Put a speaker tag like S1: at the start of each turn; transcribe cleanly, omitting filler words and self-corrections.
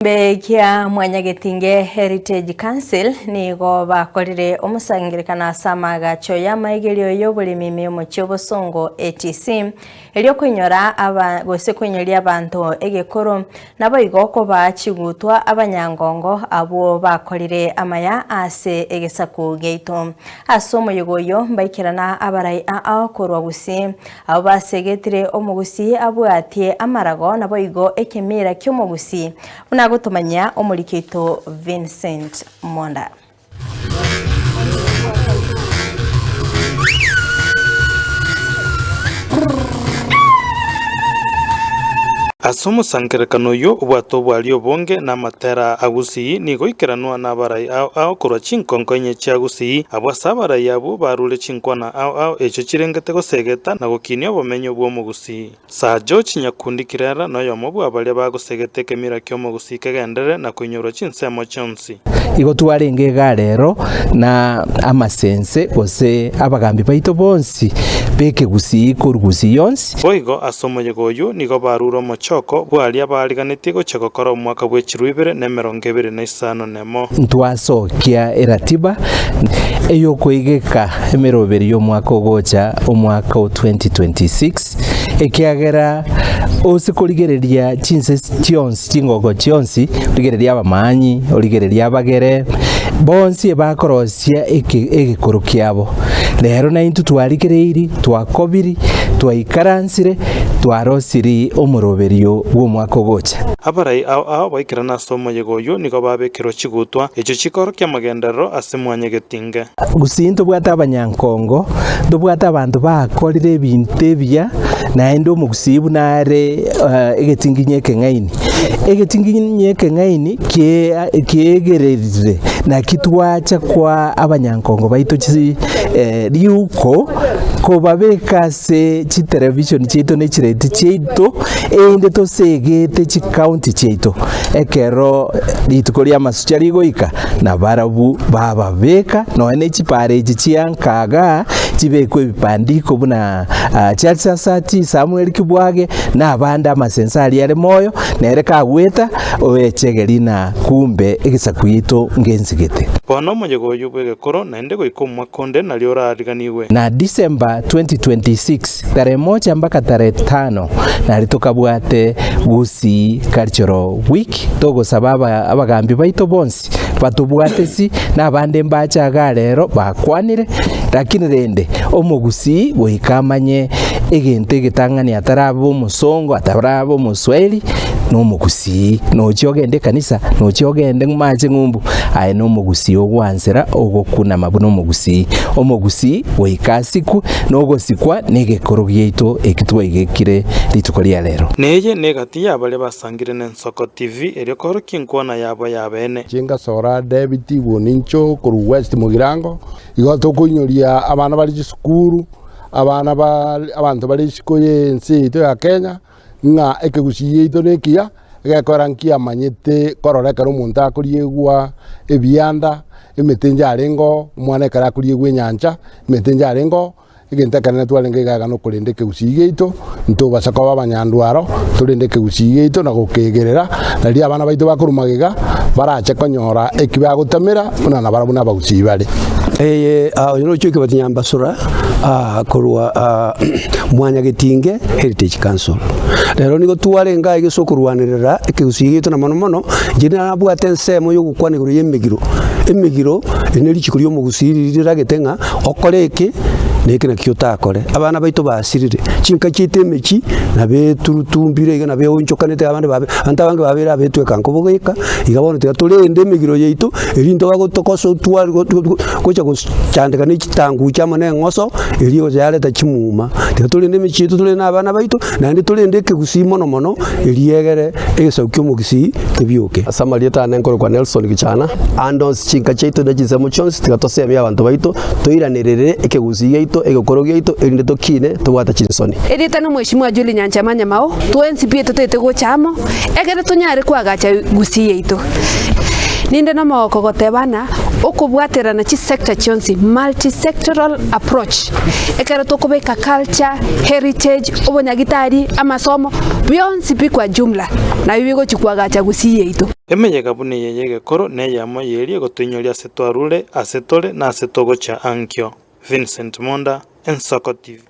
S1: Ekeombe kia Mwanyagetinge Heritage Council nigo bakorire omosangererekano ase amaagacho y'amaigerio y'oboremi ime y'omochie obosongo ATC erio koinyora aba gose koinyoria abanto egekoro naboigo kobaa chigutwa abanyangongo abwo bakorire amaya ase egesaku giaito. Ase omoyega oyio mbaikerana abarai ao korwa Gusii Abwo basegetire omogusii abwatie amarago naboigo ekemira ki'omogusii, buna agotomanyia omoriki oito Vincent Monda.
S2: Ase omosangererekano oyio obwate obwari obonge na amatera a Gusii nigo oikeranwa nabarai ao ao korwa chinkonko inye chia Gusii, abwo ase abarai abwo barure chinkwana ao ao echio chirengete gosegeta na gokinia obomenyo bw'omogusii. Sir George Nyakundi Kirera noyomo bwa baria bagosegete ekemira ki'omogusii kegenderere na koinyorwa chinsemo chionsi.
S3: Igo twarenge iga rero na amasense gose abagambi baito bonsi b'ekegusii korwa Gusii yonsi.
S2: Boigo ase omoyega oyio nigo barure omochoko bw'aria baariganetie gochia gokora omwaka bwe chiruu ibere na emerongo ebere na isano nemo.
S3: Ntwasokia eratiba ey'okoigeka emeroberi y'omwaka ogocha, omwaka o 2026, ekiagera ose korigereria chinse chionsi, chingongo chionsi, origererie abamanyi, origererie abagere, bonsi ebakorosia eke egekoro kiabo. Rero naintwe twarigereiri, twakobiri, twaikaransire, twarosiri omoroberio bw'omwaka ogocha.
S2: Abarai ao ao baikerana ase omoyega oyio nigo babekerwa chigutwa, echio chikoorokia amagenderero ase mwanyagetinge.
S3: Gusii ntobwate abanyankongo, ntobwate abanto bakorire ebinto ebiya, naende omogusii buna are egetinginyi ekeng'aini. Egetinginyi ekeng'aini kiegererire naki twacha kwa abanyankongo baito chi riuko kobabeka ase chitelevishoni chiaito ne chiredio chiaito, erinde tosegete chikaunti chiaito ekero rituko ri'amasucha rigoika. Na barabwo bababeka nonya ne chipara echi chia nkaga chibekwe ebipandiko buna Charles Asati, Samuel Kibwage, na abande amasenso aria are moyo, nere kagweta oechegeri na kumbe egesaku giaito ngensigete.
S2: Bono omoyega oyio bw'egekoro naende goika omwaka onde nario orariganigwe.
S3: Na December 2026 tarehe moja mpaka tarehe tano nario tokabwate Gusii Cultural Week. Togosaba abagambi baito bonsi batobwatesi, na abande mbache igaa rero bakwanire, lakini rende omogusii goika amanye egento egetang'ani atarabe omosongo, atarabe omoswahili, na omogusii. Nochia ogende ekanisa, nochia ogende mache ng'umbu, aye na omogusii ogwansera ogokunama buna omogusii. Omogusii goika asikwe, na ogosikwa na egekoro giaito eki twaigekire rituko ria rero.
S2: Neye negati y'abaria Sangire n'Ensoko TV erio koorokia enkwana yabo y'abeene.
S4: Chingasora David Bonincho korwa West Mugirango, igo tokoinyoria abana bare chisukuru, abana ba abanto bare isiko y'ense yaito ya Kenya, ng'a ekegusii giaito nekiya, egekora nkiamanyete korora ekero omonto akoriegwa ebianda, emete yarenge oo, omwana ekero akoriegwa enyancha, emete yarenge oo. Egento ekenene twarenge iga iga nokorenda ekegusii giaito, ntobasa koba abanyandwaro, torende ekegusii giaito na gokeegerera, nario abana baito bakorwa magega barache konyora eki bagotamera buna nabarabwo nabagusii bare.
S5: Eye oyo nochia Kibati Nyambasura korwa Mwanyagetinge Heritage Council. Rero nigo twarenge aiga ase okorwanerera ekegusii giaito na mono mono inche nabwate ensemo ya ogokwana igoro ya emegiro. Emegiro eri ne richiko ria omogusii riria riragete ng'a Okore eke, na eke nakio otakore. Abana baito basirire, chinka chiaito emechie nabeturutumbire iga nabeonchokanete abande babe abanto abange babeire abetweka nkobogoika, iga bono tiga torende emegiro yaito, erinde bagotokosa otware gocha gochandeka ne chitanguche amo na eng'oso, erio egocha yareta chimuma. Tiga torende emechie yaito torende na abana baito, naende torende ekegusii mono mono, eriegere egesaku kia omogusii kebioke.
S6: Ase amarieta ane nkorokwa Nelson Gichana, ande onsi chinka chiaito ne chinsemo chionsi tiga tosemie abanto baito, toiranerere ekegusii giaito, egekoro giaito, erinde tokine tobwate chinsoni.
S7: Erieta nomweshimiwa Julie Nyanchama Nyamao, twensi pi totagete gocha amo, ekere tonyare koagacha Gusii yaito. Ninde nomogoko goteba ng'a. Okobwaterana chisector chionsi, multi-sectoral approach, ekero tokobeka culture, heritage, obonyagitari, amasomo, bionsi pi kwa jumla nabio bigochi koagacha Gusii yaito.
S2: Emeyega buna eye y'egekoro neyemo y'eria egotoinyoria ase twarure, ase tore, na ase togochia ankio. Vincent Monda, Ensoko TV.